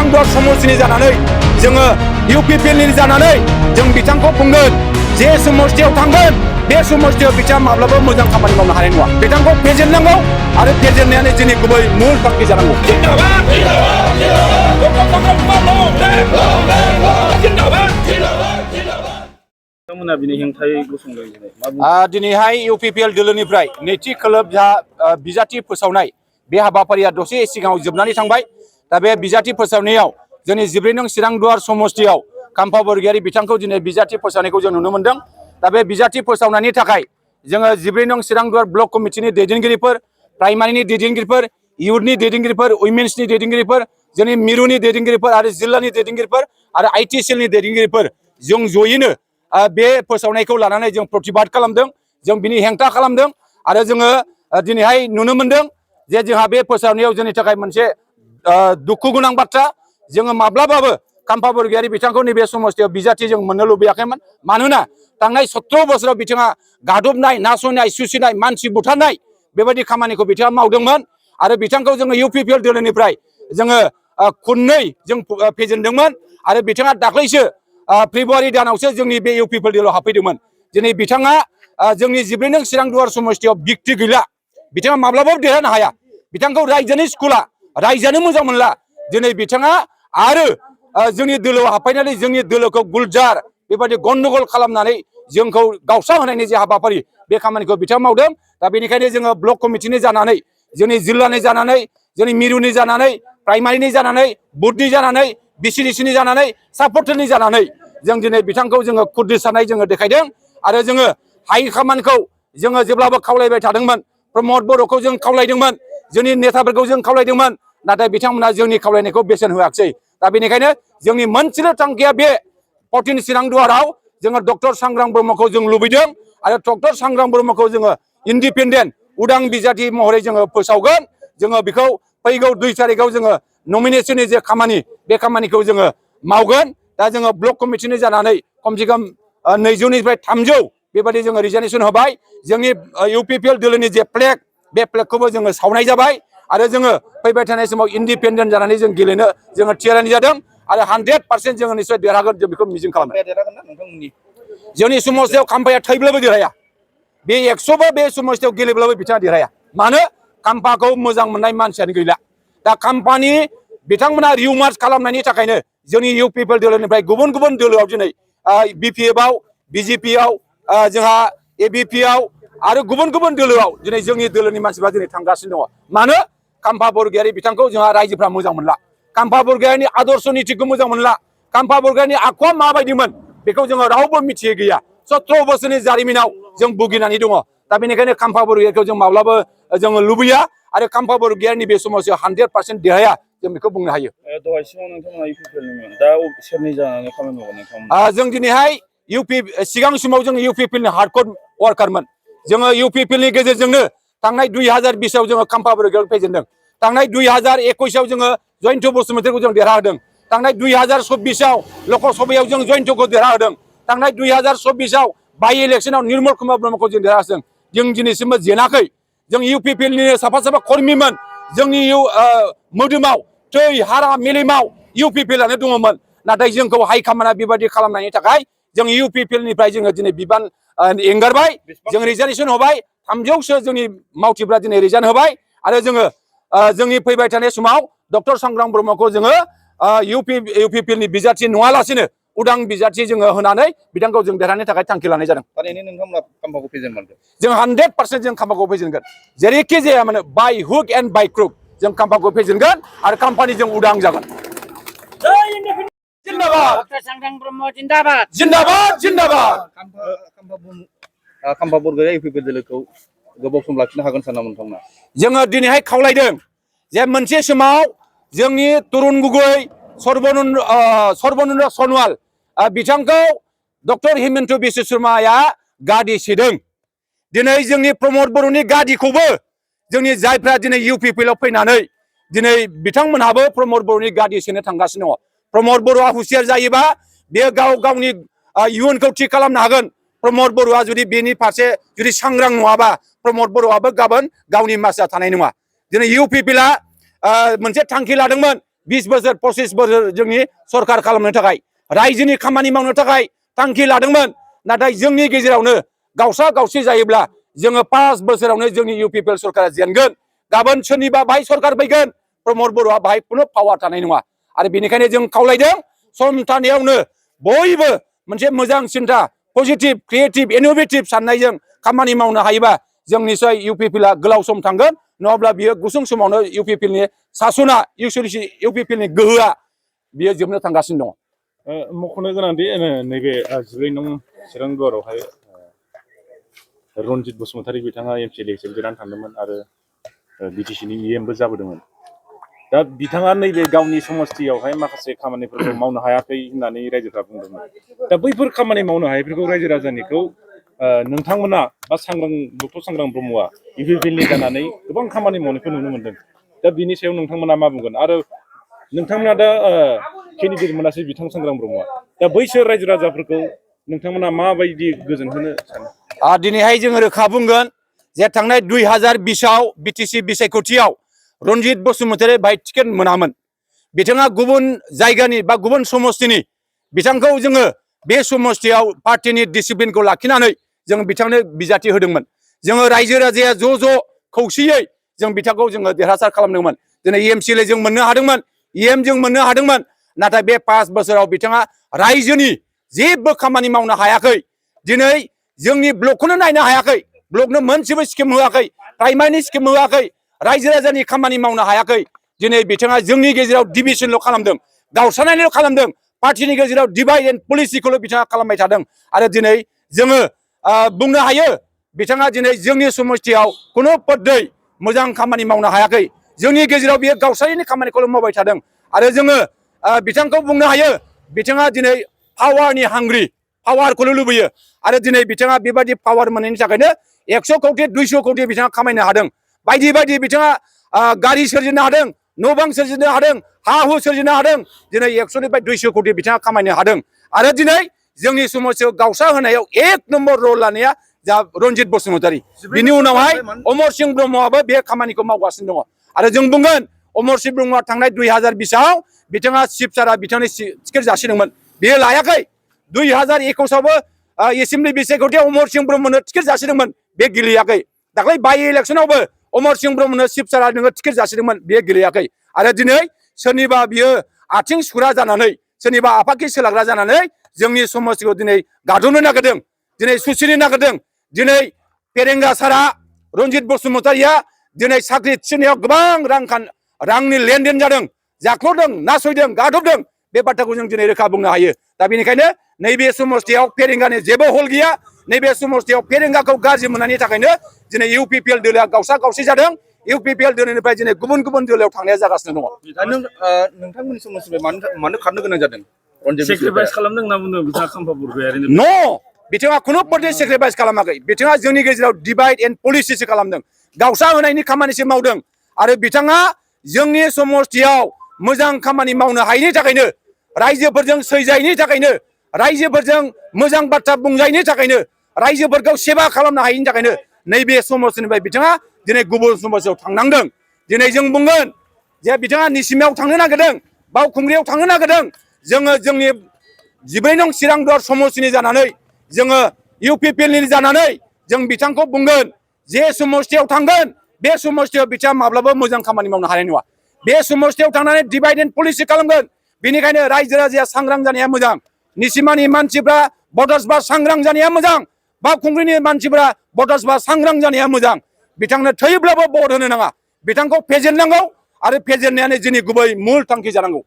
चिरांदुवार समष्टिनि जानानै जोङो इउपिपिएलनि जानानै जों बिथांखौ बुंगोन जे समष्टियाव थांगोन बे समष्टियाव बिथाङा माब्लाबा मोजां खामानि मावनो हानाय नङा। बिथांखौ फेजेननांगौ आरो फेजेननायानो जोंनि गुबै मुल थांखि जानांगौ। दिनैहाय इउपिपिएल दोलोनिफ्राय नैथि खोलोब बिजाथि फोसावनाय बे हाबाफारिया दसे सिगाङाव जोबनानै थांबाय। दा बे बिजाथि फोसावनायाव जोंनि 14 नं चिरांदुवार समष्टियाव काम्फा बरगयारी बिथांखौ दिनै बिजाथि फोसावनायखौ जों नुनो मोन्दों। दा बे बिजाथि फोसावनायनि थाखाय जोङो 14 नं चिरांदुवार ब्लक कमिटिनि दैदेनगिरिफोर, प्राइमारिनि दैदेनगिरिफोर, इयुथनि दैदेनगिरिफोर, उइमेन्सनि दैदेनगिरिफोर, जोंनि मिरुनि दैदेनगिरिफोर आरो जिल्लानि दैदेनगिरिफोर आरो आइटिसिएलनि दैदेनगिरिफोर जों जयैनो बे फोसावनायखौ लानानै जों प्रतिबाद खालामदों, जों बिनि हेंथा खालामदों आरो जोङो दिनैहाय नुनो मोन्दों जे जोंहा बे फोसावनायाव जोंनि थाखाय मोनसे दुखु गोनां बाथ्रा। जोङो माब्लाबाबो काम्फा बरगयारी बिथांखौ नैबे समष्टियाव बिजाथि जों मोननो लुबैयाखैमोन। मानोना थांनाय 17 बोसोराव बिथाङा गादबनाय, नासयनाय, सुसिनाय, मानसि बुथारनाय बेबायदि खामानिखौ बिथाङा मावदोंमोन आरो बिथांखौ जोङो इउपिपिएल दोलोनिफ्राय जोङो खननै जों फेजेनदोंमोन आरो बिथाङा दाख्लैसो फेब्रुवारि दानावसो जोंनि बे इउपिपिएल दोलोआव हाबफैदोंमोन। दिनै बिथाङा जोंनि 14 नं चिरांदुवार समष्टियाव बिक्ति गैला। बिथाङा माब्लाबाबो देरहानो हाया। बिथांखौ रायजोनि स्कुला रायजोआनो मोजां मोनला। दिनै बिथाङा आरो जोंनि दोलोआव हाबफैनानै जोंनि दोलोखौ गुलजार बेबायदि गन्डगल खालामनानै जोंखौ गावस्रा होनायनि जे हाबाफारि बे खामानिखौ बिथाङा मावदों। दा बेनिखायनो जोङो ब्लक कमिटिनि जानानै, जोंनि जिल्लानि जानानै, जोंनि मिरुनि जानानै, प्राइमारिनि जानानै, बुथनि जानानै, बिसिडिसिनि जानानै, सापर्टनि जानानै जों दिनै बिथांखौ जोङो खुद्रिसारनाय जोङो देखायदों आरो जोङो हायै खामानिखौ जोङो जेब्लाबो खावलायबाय थादोंमोन। प्रमद बर'खौ जों खावलायदोंमोन, जोंनि नेताफोरखौ जों खावलायदोंमोन, नाथाय बिथांमोना जोंनि खावलायनायखौ बेसेन होआखिसै। दा बेनिखायनो जोंनि मोनसेल' थांखिया बे 14 चिरांदुवाराव जोङो डक्टर सांग्रां ब्रह्मखौ जों लुबैदों आरो डक्टर सांग्रां ब्रह्मखौ जोङो इन्डिपेन्डेन्ट उदां बिजाथि महरै जोङो फोसावगोन। जोङो बेखौ फैगौ 2 तारिखआव जोङो नमिनेसननि जे खामानि बे खामानिखौ जोङो मावगोन। दा जोङो ब्लक कमिटिनि जानानै खमसे खम 200 निफ्राय 300 बेबायदि जोङो रिजार्भेसन होबाय। जोंनि इउपिपिएल दोलोनि जे फ्लेग बे फ्लेगखौबो जोङो सावनाय जाबाय आरो जोङो फैबाय थानाय समाव इन्डिपेन्डेन्ट जानानै जों गेलेनो जोङो थियारि जादों आरो 100% जोङो निश्चय देरहागोन जों बेखौ मिजिं खालामो। जोंनि समस्टियाव काम्फाया थैब्लाबो देरहाया। बे 100 बे समस्टियाव गेलेब्लाबो बिथाङा देरहाया। मानो? काम्फाखौ मोजां मोननाय मानसियानो गैला। दा काम्फानि बिथांमोना रिउमार्स खालामनायनि थाखायनो जोंनि इउपिपिएल दोलोनिफ्राय गुबुन गुबुन दोलोआव दिनै बिपिएफआव, बिजेपिआव, जोंहा एबिपिआव आरो गुबुन गुबुन दोलोआव दिनै जोंनि दोलोनि मानसिफ्रा दिनै थांगासिनो दङ। मानो? काम्फा बरगयारी बिथांखौ जोंहा रायजोफ्रा मोजां मोनला। काम्फा बरगयारीनि आदर्श नितिखौ मोजां मोनला। काम्फा बरगयारीनि आखुआ माबायदिमोन बेखौ जोङो रावबो मिथियै गैया। 17 बोसोरनि जारिमिनाव जों भुगिनानै दङ। दा बेनिखायनो काम्फा बरगयारीखौ जों माब्लाबो जोङो लुबैया आरो काम्फा बरगयारीनि बे समाव 100% देरहाया जों बेखौ बुंनो हायो। दहाय सिगाङाव नोंथांमोना इउपिपिएलनिमोन, दा सोरनि जानानै खामानि मावगोन नोंथांमोना? जों दिनैहाय सिगां समाव जों इउपिपिएलनि हार्डकोर वार्कारमोन। जोङो इउपिपिएलनि गेजेरजोंनो थांनाय 2020आव जोङो काम्फा बरगयारी फेजेनदों। थांनाय 2021आव जोङो जयन्त बसुमतारीखौ जों देरहाहोदों। थांनाय 2024आव लकसभायाव जों जयन्तखौ देरहाहोदों। थांनाय 2024आव बाइ इलेक्सनाव निर्मल कुमार ब्रह्मखौ जों देरहाहोदों। जों दिनैसिमबो जेनाखै। जों इउपिपिएलनि साफा साफा कर्मिमोन। जोंनि मोदोमाव थै हारा मेलेमाव इउपिपिएलआनो दङमोन। नाथाय जोंखौ हाइकमान्डआ बेबायदि खालामनायनि थाखाय जों इउपिपिएलनिफ्राय जोङो दिनै बिबान एंगारबाय। जों रिजार्भेसन होबाय। 300सो जोंनि मावथिफ्रा दिनै रिजाइन होबाय आरो जोङो जोंनि फैबाय थानाय समाव डक्टर सांग्रां ब्रह्मखौ जोङो इउपिपिएलनि बिजाथि नङालासिनो उदां बिजाथि जोङो होनानै बिथांखौ जों देरहानो थाखाय थांखि लानाय जादों। थारैनो नोंथांमोना काम्फाखौ फेजेनमारगोन? जों 100% जों काम्फाखौ फेजेनगोन। जेरैखि जाया मानो by hook and by crook जों काम्फाखौ फेजेनगोन आरो काम्फानि जों उदां जागोन। जिन्दाबाद डक्टर सांग्रां ब्रह्म जिन्दाबाद जिन्दाबाद जिन्दाबाद। काम्फा बरगयारी इउपिपिएल दोलोखौ गोबाव सम लाखिनो हागोन साना नोंथांमोना? जोङो दिनैहाय खावलायदों जे मोनसे समाव जोंनि तरुन गगৈ, सर्बानन्द सनवाल बिथांखौ डक्टर हिमन्त बिश्व शर्माया गादी सोदों। दिनै जोंनि प्रमद बर'नि गादिखौबो जोंनि जायफ्रा दिनै इउपिपिएलआव फैनानै दिनै बिथांमोनहाबो प्रमद बर'नि गादी सोनो थांगासिनो दङ। प्रमद बर'आ हुसियार जायोबा बेयो गावनि इयुनखौ थि खालामनो हागोन। प्रमद बर'आ जुदि बेनि फारसे जुदि सांग्रां नङाबा प्रमद बर'आबो गाबोन गावनि मासिया थानाय नङा। दिनै इउपिपिएलआ मोनसे थांखि लादोंमोन 20 बोसोर 25 बोसोर जोंनि सरखार खालामनो थाखाय रायजोनि खामानि मावनो थाखाय थांखि लादोंमोन नाथाय जोंनि गेजेरावनो गावसा गावसि जायोब्ला जोङो 5 बोसोरावनो जोंनि इउपिपिएल सरकारा जेनगोन गाबोन सोरनिबा बाहाय सरकार फैगोन प्रमद बर'आ बाहाय खुनु पावार थानाय नङा आरो बेनिखायनो जों खावलायदों सम थानायावनो बयबो मोनसे मोजां सिन्था पजिटिभ क्रिएटिभ इनोभेटिभ साननायजों खामानि मावनो हायोबा जों निश्चय इउपिपिएलआ गोलाव सम थांगोन नङाब्ला बियो गुसुं समावनो इउपिपिएलनि सासना इउपिपिएलनि गोहोआ बियो जोबनो थांगासिनो दङ मख'नो गोनांदि नैबे 14 नं चिरां दुवारावहाय रनजित बसुमतारी बिथाङा एमसि इलेक्सन देरहानानै थांदोंमोन आरो बिटिसिनि इएमबो जाबोदोंमोन दा बिथाङा नैबे गावनि समस्थियावहाय माखासे खामानिफोरखौ मावनो हायाखै होननानै रायजोफ्रा बुंदोंमोन दा बैफोर खामानि मावनो हायैफोरखौ रायजो राजानिखौ नोंथांमोना बा डक्टर सांग्रां ब्रह्मआ इउपिपिएलनि जानानै गोबां खामानि मावनायखौ नुनो मोनदों दा बिनि सायाव नोंथांमोना मा बुंगोन आरो नोंथांमोना दा केन्डिडेट मोनासै बिथां सांग्रां ब्रह्मआ दा बैसोर रायजो राजाफोरखौ नोंथांमोना माबायदि गोजोन होनो सानो दिनैहाय जोङो रोखा बुंगोन जे थांनाय 2020आव बिटिसि बिसायख'थियाव रनजित बसुमतारी बाहाय टिकेट मोनामोन बिथाङा गुबुन जायगानि बा गुबुन समस्थिनि बिथांखौ जोङो बे समस्थियाव पार्टिनि डिसिप्लिनखौ लाखिनानै जों बिथांनो बिजाथि होदोंमोन जोङो रायजो राजाया ज' खौसेयै जों बिथांखौ जोङो देरहासार खालामदोंमोन दिनै एमसिएलए जों मोननो हादोंमोन इएम जों मोननो हादोंमोन नाथाय बे 5 बोसोराव बिथाङा रायजोनि जेबो खामानि मावनो हायाखै दिनै जोंनि ब्लकखौनो नायनो हायाखै ब्लकनो मोनसेबो स्किम होआखै प्राइमारिनि स्किम होआखै रायजो राजानि खामानि मावनो हायाखै दिनै बिथाङा जोंनि गेजेराव डिभिजनल' खालामदों गावस्रानायल' खालामदों पार्टिनि गेजेराव डिभाइड एन्ड पलिसिखौल' बिथाङा खालामबाय थादों आरो दिनै जोङो बुंनो हायो बिथाङा दिनै जोंनि समस्थियाव खुनु पद्धै मोजां खामानि मावनो हायाखै जोंनि गेजेराव बियो गावस्रानायनि खामानिखौल' मावबाय थादों आरो जोङो बिथांखौ बुंनो हायो बिथाङा दिनै पावारनि हांग्रि पावारखौल' लुबैयो आरो दिनै बिथाङा बेबायदि पावार मोननायनि थाखायनो 100 कौटि 200 कौटि बिथाङा खामायनो हादों बायदि बायदि बिथाङा गारि सोरजिनो हादों न' बां सोरजिनो हादों हा हु सोरजिनो हादों दिनै 100निफ्राय 200 कौटि बिथाङा खामायनो हादों आरो दिनै जोंनि समस्यायाव गावसा होनायाव 1 नम्बर रल लानाया जा रनजित बसुमतारी बिनि उनावहाय अमर सिंह ब्रह्मआबो बे खामानिखौ मावगासिनो दङ आरो जों बुंगोन अमर सिंह ब्रह्मआ थांनाय 2020आव बिथाङा चिफ सारा बिथांनि टिकेट जासिदोंमोन बेयो लायाखै 2021आवबो एसेम्बलि बिसायख'थियाव अमर सिंह ब्रह्मनो टिकेट जासिदोंमोन बे गेलेयाखै दाख्लै बाइ इलेक्सनावबो अमर सिंह ब्रह्मनो चिफ सारा नोङो टिकेट जासिदोंमोन बे गेलेयाखै आरो दिनै सोरनिबा बियो आथिं सुग्रा जानानै सोरनिबा आफाखि सोलाग्रा जानानै जोंनि समस्थिखौ दिनै गादबनो नागिरदों दिनै सुसिनो नागिरदों दिनै फेरेंगा सारा रनजित बसुमतारीया दिनै साख्रि थिसननायाव गोबां रांनि लेनदेन जादों जाख्ल'दों नासयदों गादबदों बे बाथ्राखौ जों दिनै रोखा बुंनो हायो दा बेनिखायनो नैबे समस्थियाव फेरेंगानि जेबो हल गैया नैबे समस्थियाव फेरेंगाखौ गाज्रि मोननायनि थाखायनो दिनै इउपिपिएल दोलोआ गावसा गावसि जादों इउपिपिएल दोलोनिफ्राय दिनै गुबुन गुबुन दोलोआव थांनाया जागासिनो दङ नोंथांमोननि समस्थियाव मानो खारनो गोनां जादों सेक्रिफाइस खालामदों होनना बुंदों बिथाङा खाम्फा बरगयारिनो न' बिथाङा खुनु पद्धति सेक्रिफाइस खालामाखै बिथाङा जोंनि गेजेराव डिभाइड एन्ड पलिसिसो खालामदों गावसा होनायनि खामानिसो मावदों आरो बिथाङा जोंनि समस्थियाव मोजां खामानि मावनो हायैनि थाखायनो रायजोफोरजों सैजायैनि थाखायनो रायजोफोरजों मोजां बाथ्रा बुंजायैनि थाखायनो रायजोफोरखौ सेबा खालामनो हायैनि थाखायनो नैबे समस्थिनिफ्राय बिथाङा दिनै गुबुन समस्थियाव थांनांदों दिनै जों बुंगोन जे बिथाङा निसिमायाव थांनो नागिरदों बावखुंग्रियाव थांनो नागिरदों जोङो जोंनि 14 नं चिरां दुवार समस्थिनि जानानै जोङो इउपिपिएलनि जानानै जों बिथांखौ बुंगोन जे समस्थियाव थांगोन बे समस्थियाव बिथाङा माब्लाबा मोजां खामानि मावनो हानाय नङा बे समस्थियाव थांनानै डिभाइड एन्ड पलिसि खालामगोन बेनिखायनो रायजो राजाया सांग्रां जानाया मोजां निसिमानि मानसिफ्रा भटार्सफ्रा सांग्रां जानाया मोजां बावखुंग्रिनि मानसिफ्रा भटार्सफ्रा सांग्रां जानाया मोजां बिथांनो थैब्लाबो भट होनो नाङा बिथांखौ फेजेननांगौ आरो फेजेननायानो जोंनि गुबै मुल थांखि जानांगौ